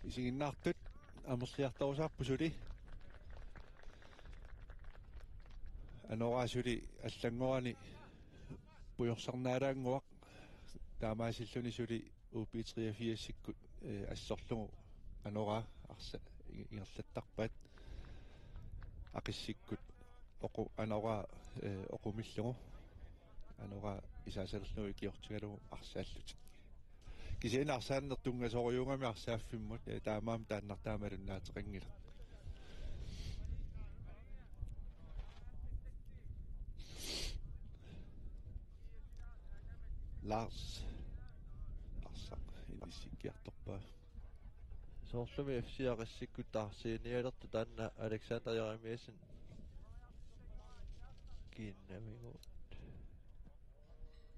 Isiginnaartut amerliartorusaarput suli. Anoraa suli allanngorani pujorsarnaalaannguaq, taamaasilluni suli U B treogfirsikkut, eh, assorlugu Anoraa arsa i-, ingerlattarpaat. Aqissikkut oqu-, Anoraa, eh, oqumillugu. Anoraa isaasalerlugu ikiortigalugu arsaallutik. Kisianni arsaanneq tunngasorujuugami arsaaffimmut, eh, taamaammat taannartaa malunnaateqanngilaq. Lars. Arsaq inissikkiartorpaa. Soorlumi F C Aqissikkut taarsiinialertut taanna Alexander Jeremiassen. Kiinnamigut.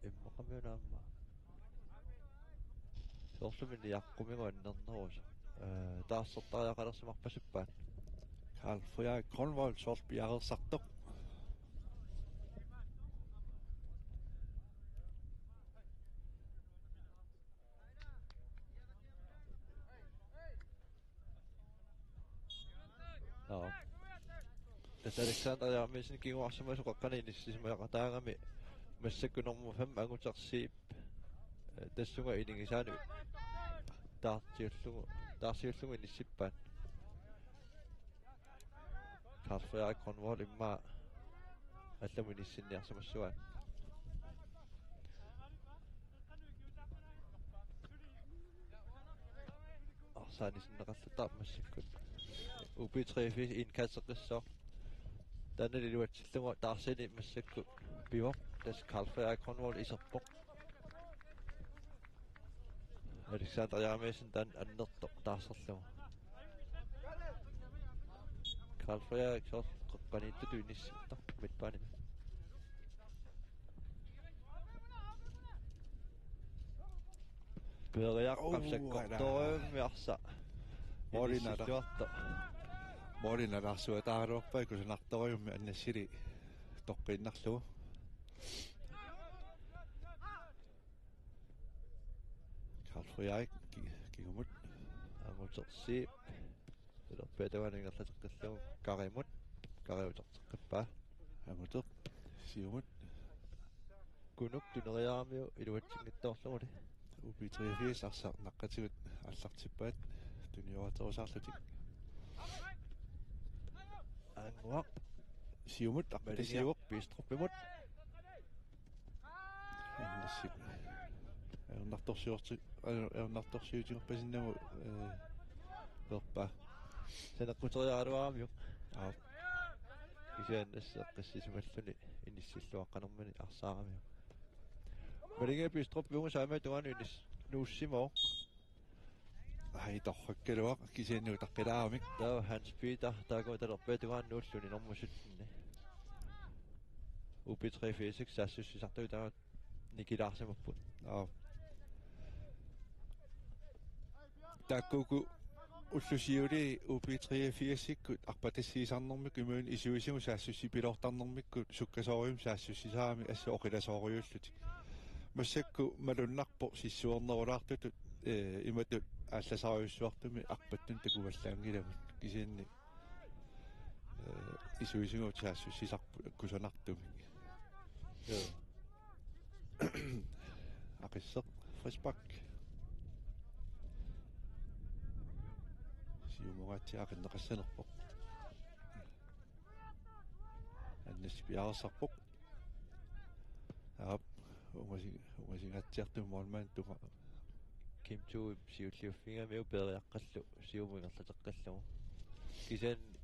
Immaqamiuna aamma. Soorlumi niaqqumigut annernerusoq. Eh, taarsertariaqalersimarpasippaat. Karl Frederik Grønvold soorlu piareersartoq. Nå. Tassa Alexander Jeremiassen kinguarsimasoq qeqqani inissisimaqataagami massakkut nummer fem Anguter Zeeb. Eh, tassunga inigisaanut taarsiullugu, taarsiullugu inissippaat. Karl Frederik Grønvold immaqa allamut inissinniarsimassuaat. Arsaani sinneqarluta massakkut. U B treogfirs indkasteqqissaaq. Taanna iluatsillugu taarsiini massakkut pivoq. Tassa Karl Frederik Grønvold iserpoq. Alexander Jeremiassen taanna annertoq taarserlugu. Karl Frederik soorlu qeqqaniittutut inissittoq midtbanemi. Peeriaqqap Uu, sakkortoorujussuarmik arsaq. Målin ala. Inissilluartoq. Målin alarsuataaraluarpaa kusanartorujussuarmik annassili toqqiinnarlugu. Karl Frederik ki-, kingumut. Anguter Zeeb. Talerpiata tungaanut ingerlateqqillugu Karimut. Kari uterteqqippaa. Anguter. Siumut. Kunuk tuneriaramiuk iluatsinngitsoorluguli. U B treogfirs arsaq naqqatigut aallartippaat tunioraaterusaarlutik. Anguaq. Siumut arpatisiuvoq. Bistrupimut. Annassip. Ajornartorsiorti-, ajor-, ajornartorsiutigerpasinnagu, eh, peerpaa. Saneqquteriaraluaramiuk. Aap. Kisianni tassa eqqissisimalluni inissilluaqqanermini arsaaramiuk. Malinga Bistrup uunga saamiata tungaanut inis-, nuussimavoq. Ai, torrakkaluaq kisianni utaqqilaaramik. Taava Hans Peter, taakku talerpiata tungaanut nuulluni nummer sytten. U B treogfirs saassussisartut taava nikilaarsimapput. Aap. Taakkuuku ullut siulii U B treogfirsikkut arpatassiisarnermikkut imaluunniit isuisigut saassussipiloortarnermikkut sukkasoorujummik saassussisarami assut oqilasoorujuullutik. Massakkut malunnarpoq sissuernerulaartutut, eh, imatut aallasarujussuartumik arpattunik takuvallaanngilagut. Kisianni, eh, isuisigut saassussisarput kusanartumik. Joo. Aqisseq frispark. Siumungaatsiaq aqinneqassanerpoq. Annassip piareersarpoq. Aap, ungasi-, ungasingaatsiartumik målmandip tunga. Kim Thue siulliuffigigamiuk peeriaqqallu siumut ingerlateqqillugu. Kisianni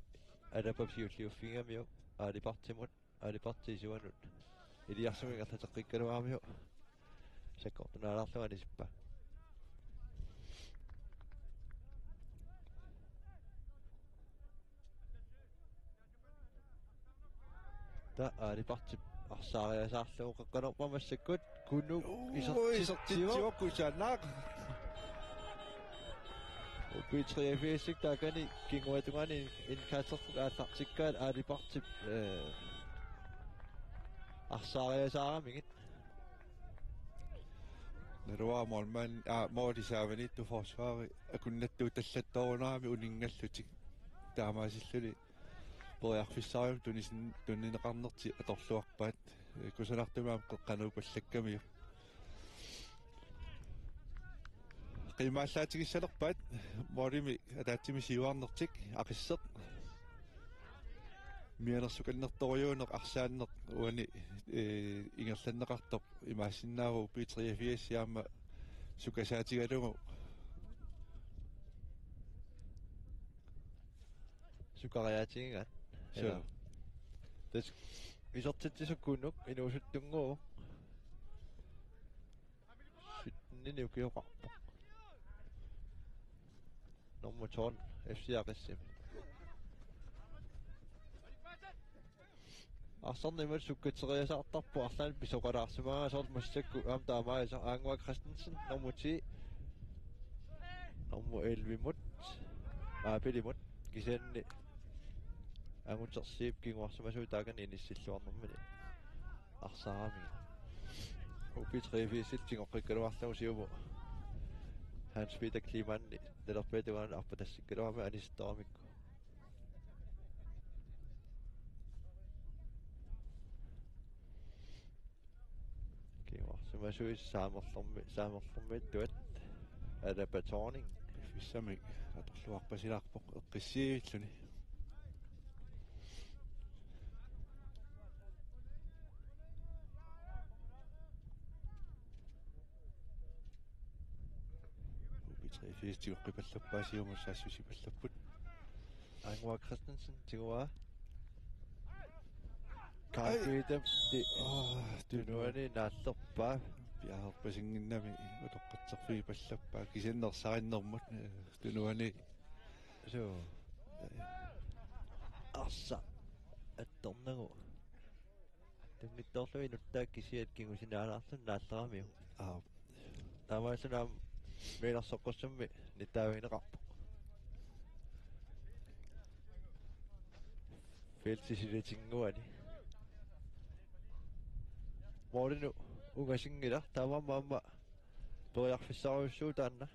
Alapap siulliuffigigamiuk Aali Partimut, Aali Parti isuanut iliarsimut ingerlateqqikkaluaramiuk sakkortunaalaarlugu anisippaa. Taava Aali Partip arsaariasaarlugu qeqqanerpaaq massakkut Kunuk. Uu, isertitsivoq. Isertitsivoq kusanaq. B treogfirsip taakani kinguaatungaani indkasterfik aallartikkaat aalipartip, eh, arsaariasaaramigit. Naluara målmand, aa, måli saavaniittoq forsvari akunnattuutallattoorunarami uninngallutik. Taamaasilluni periarfissarivimmi tunisin-, tunineqarnertik atorluarpaat. Kusanartumik aamma qeqqanut pallakkamiuk. Qiimmaallaatigissalerpaat målimi ataatsimik siuarnertik. Aqisseq mianersukannertorujuuneq arsaanneq uani, eh, ingerlanneqartoq imaassinnaavoq B treogfirs aamma sukasaatigalugu. Sukariaatigigaat. Suu. Ilaa. Tassa isertitsisukkuunnuk inuusuttunnguuvoq. Syttenini ukioqarpoq. Nummer tolv, F C Aqissimi. Arsarneq imatut sukkateriasaartarpoq, arlaannik pisoqalaarsimagaat, soorlu massakkut aamma taamaagisoq Aannguaq Christensen, nummer ti. Nummer elleve-mut. Aa, Bilimut. Kisianni Angutersiip kinguarsimasuup taakani inissilluarnermini arsaarami. B treogfirsit tigoqqikkaluarlugu siumut Hans Peter Kleemann talerpiata tungaanut arpatassikkaluarami anisittoramikku. Kinguarsimasuisa saamerlermi-, saamerlermiittuat. Alaba Thorning. Piffissamik atorluarpasilaarpoq eqqissiivilluni. B treogfirs tigoqqipallappaa, siumut saassussipallapput. Aannguaq Christensen tiguaa. Karl Ai. Peter, ti-, Aa, tunuani naallerpaa. Piareerpasinnginnami utoqqatserfigipallappaa, kisianni ersarinnermut, eh, tunuani. Suu. Arsaq attornagu. Tunngitsoorlugit nutsaat kisiat kingusinaalaarluni naalleramiuk. Aap. Taamaasilluni aamma mianersoqqussammi nittaavigineqarpoq. Feltip silatinnguani. Målinut ungasinngilaq, taamaammat aamma periarfissarujussuuvoq taanna.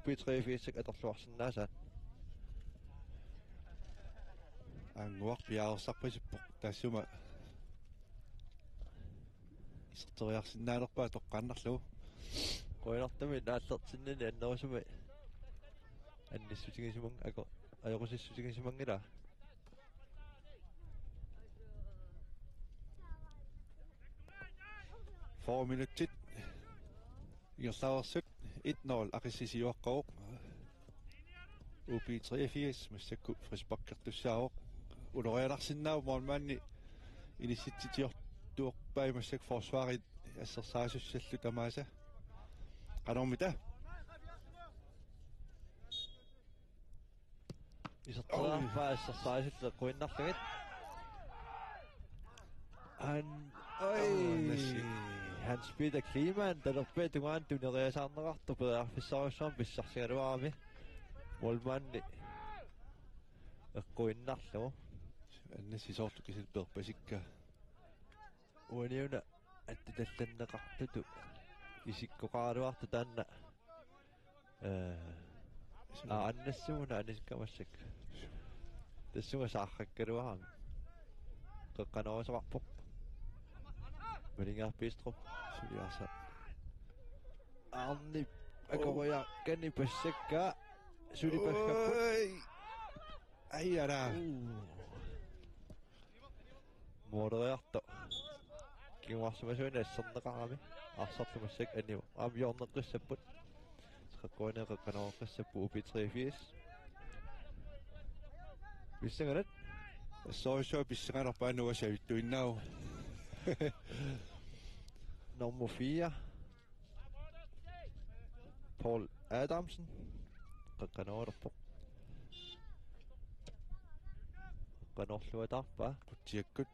B treogfirsip atorluarsinnaasaat. Aannguaq piareersarpasippoq, taassuma iserteriarsinnaalerpaa toqqaannarlugu. Qujanartumik naallertinnini annerusumik annissutigisimang-, ako-, ajoqusiissutigisimanngilara. Fyrre minutsit ingerlareersut, et nul Aqissi siuaqqavoq. B treogfirs massakkut frisparkertussaavoq. Ulorianarsinnaavoq, målmandi inissitsitiortuorpai massakkut forsvarit assersaassussallu tamaasa. Qanormita? Iserteriarpaa assersaasut eqquinnarlugit. Han-, oi. Aa, nassi. Hans Peter Kleemann talerpiata tungaanut tuneriasaarneqartoq periarfissarujussuarmik pissarsigaluarami. Målmandi eqquinnarlugu. Annassi soorlu kisiat peerpasikka. Uaniuna attutallanneqartutut isikkoqaraluartoq taanna. Eh, aa, Annassimuna anisikkamassak. Tassunga saarrakkaluarami. Qeqqanoorusoqarpoq. Malingaaq Bistrup. Suliarsa. Arnip. Oh. Akoriakkani passakka. Sulipassapput. Oi. Ai, ara. Uh. Måleriartoq. Kinguarsimasuunik asserneqarami. Arsarlu massakkut anivoq. Aamma hjørneqqissapput. Qeqquani qeqqanooqqissapput B treogfirs. Pissanganaq. Assorsuaq pissanganarpaa, nuua savittuinnaavoq. Nummer fire. Paul Adamsen. Qeqqanoorulerpoq. Qeqqanoorluataarpaa. Qutsiakkut.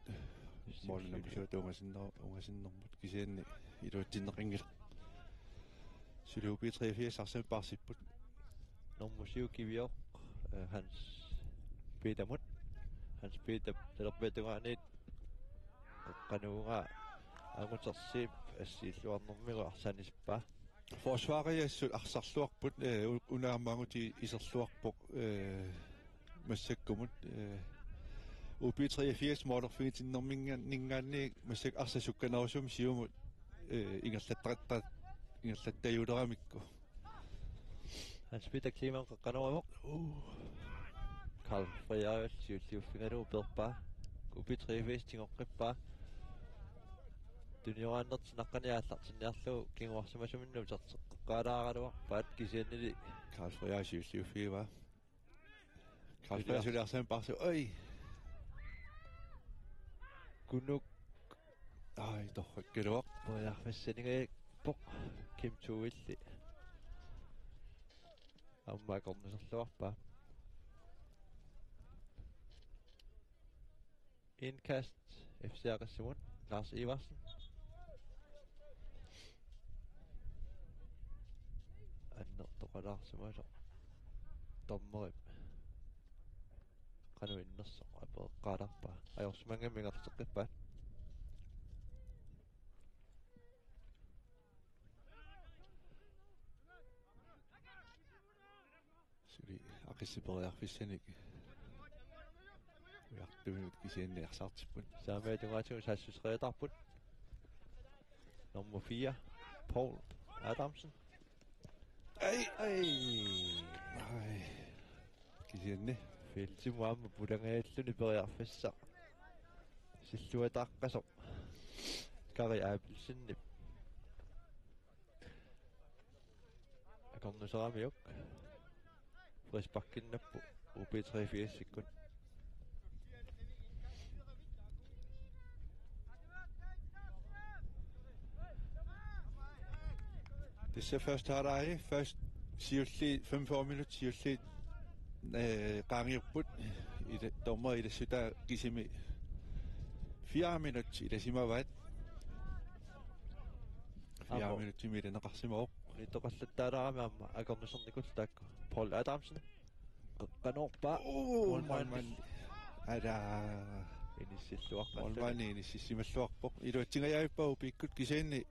Målnamisuat ungasinner-, ungasinnermut kisianni iluatsinneqanngilaq. Suli B treogfirs arsamik paarsipput. Nummer syv Kivioq, øh, Hans Petermut. Hans Peter, talerpiata tungaaniit. Qeqqanut-una Angutersiip assiilluarnermigut arsaq anisippaa. Forsvaret assut arsarluarput, øh, u-, una aamma angutit iserluarpoq, øh, massakkumut, øh, U B treogfirs målerfigitinnerminngaanniit massakkut arsaq sukkanerusumik siumut, øh, ingerlattaratta-, ingerlattajuuleramikku. Hans Peter Kleemann qeqqanoorpoq. Uh. Karl Frederik siulliuffigalugu peerpaa. U B treogfirs tigoqqippaa. Tunioraannertik naqqani aallartinniarlugu kinguarsimasuminnut uterteqqaalaaraluarpaat kisiannili. Karl Frederik siulliuffigivaa. Karl Frederik suli arsaq paarsi. Oj. Kunuk. Aj, torrakkaluaq. Periarfissanngippoq Kim Tuilli. Aamma akornuserluarpaa. Indkast F C Aqissimmut, Lars Iversen. Annertoqalaarsimasoq. Dommerip qanoq innersoq apereqqaalaarpaa. Ajorsimanngimmat ingerlateqqippaat. Suli Aqissi periarfissanik ujartuinut kisianni arsaartipput. Saamiata tungaatigut saassuseqaataarput. Nummer fire, Paul Adamsen. Aj! Aj! Aj. Kisianni. Feltimut aamma pulangajalluni periarfissaq. Silluataaqqasoq. Kari Abelsenip akornuseramiuk. Frisparkinnappoq U B treogfirsikkut. Tassa første halvleg, først siulliit, femogfyrre minutter siulliit, øh, qaangiupput. Ila-, dommer ilassutaa kisimi fire minut ilasimavaat. Fire Apo. Minuttimik ilaneqarsimavoq. Unittoqallattaalaarami aamma akornusernikullu taakku. Paul Adamsen. Qanoorpa. Uu, målmand. Målmand. Ala. Inissilluaqqalluni. Målmandi inississimalluarpoq. Iluatsingajavippaa U B-kkut kisianni.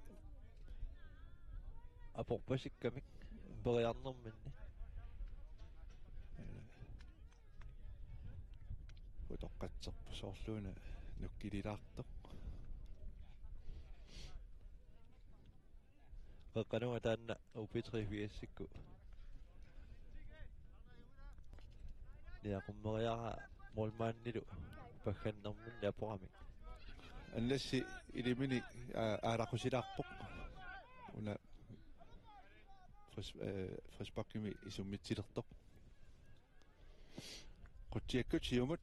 Aporpasikkamik. Periarnerminni. Utoqqatserpoq soorluuna nukkililaartoq. Qeqqanut-una taanna U B treogfirsikkut niaqummeriaraa målmandilu paggannerminni aporamik. Annassi ilimini, aa, aalaqusilaarpoq. Una fris-, øh, frisparkimi isummitsilertoq. Qutsiakkut siumut.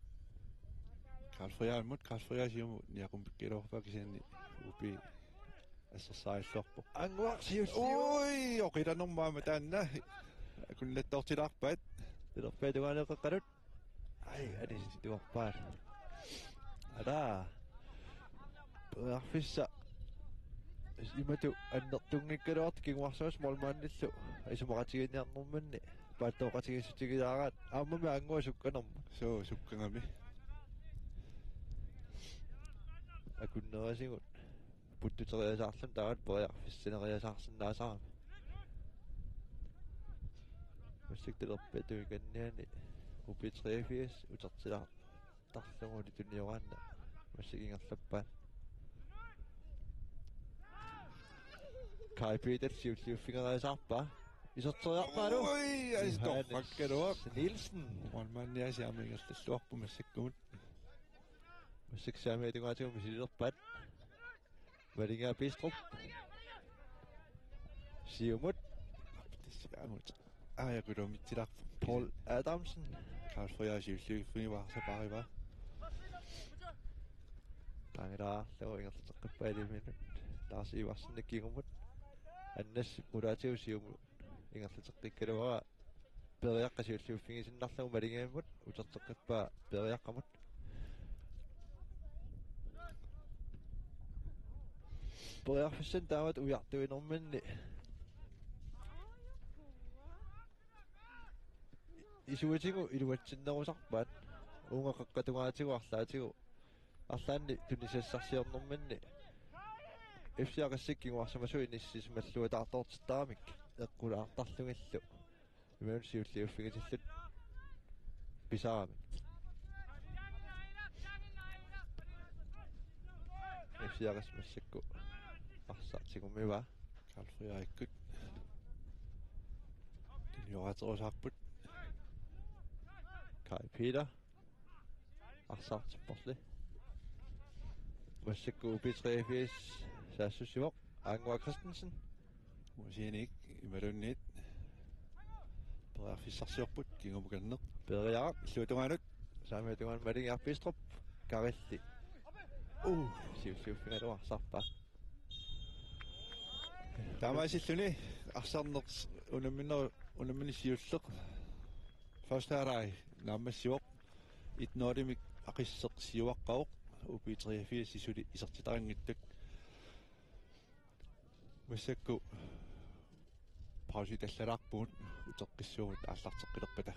Karl Frederikimut, Karl Frederik siumut niaqummikkaluarpaa kisianni U B assersarilluarpoq. Anguaq siulliu. Ui, oqilanermut aamma taanna. Akunnattoortilaarpaat. Talerpiata tungaanut qeqqanut. Aj, anisittuarpaat. Ala. Periarfissaq imatut annertunngikkaluartoq kinguarsuassaq målmandillu isumaqatigiinniarnerminni paattooqatigiissutigilaaraat aammami Anguaq sukkanermut. Suu, sukkangami. Akunnerisigut puttuteriasaarluni taava periarfissaneriasaarsinnaasarami. Massakkut talerpiata tungaaniit U B treogfirs utertilaar- tarluguli tunioraanni massakkut ingerlappaat. Kai Peter siulliuffigeriasaarpaa. Iserteriarpaalu. Ui, ai, Johannes torrakkaluaq. Nielsen. Målmandiasi aamma ingerlalluarpoq massakkumut. Massakkut saamiata tungaatigut misililerpaat. Malinga Bistrup. Siumut. Tassa aamma. Aa, akulummitsilaarpoq. Paul Adamsen. Karl Frederik siulliuffigivaa, sapaarivaa. Taangilaarlugu ingerlateqqippaat ilimini. Lars Iversen kingumut. Annas Pulaatiup siumut ingerlateqqikkaluaraa. Periaqqap siulliuffigisinnarlugu Malingamut uterteqqippaa Periaqqamut. Periarfissanik taamatut ujartuinerminni. isuatigut iluatsinnerusarpaat. Uunga qaqqatungaatigut arlaatigut arlaanni tunisassarsiornerminni F C Aqissikkut kinguarsimasut inissisimalluataartoortittaramik eqqulaartarlugillu. Imaluunniit siulliuffigitillutik pisaramik. F C Aqassi massakkut arsaq tigummivaa. Karl Frederikkut. Tunioraterusaarput. Kai Peter. Arsartipporli. Massakkut U B treogfirs saassussivoq. Angua Christensen. Musinik imaluunniit. Periarfissarsiorput kingumukanneq. Periaraq. Illuatungaanut. Saamiatungaanut Malingiaq Bistrup. Karilli. Uh, siulliuffigaluaq arsarpaa. Taamaasilluni arsarneq unammineq, unammineq siulleq. Første halvleg naammassivoq. Et nul-imik Aqisseq siuaqqavoq. U B treogfirs suli isertitarinngitsut. Massakkut pausi tallalaarpugut uteqqissuugut aallarteqqilerpata.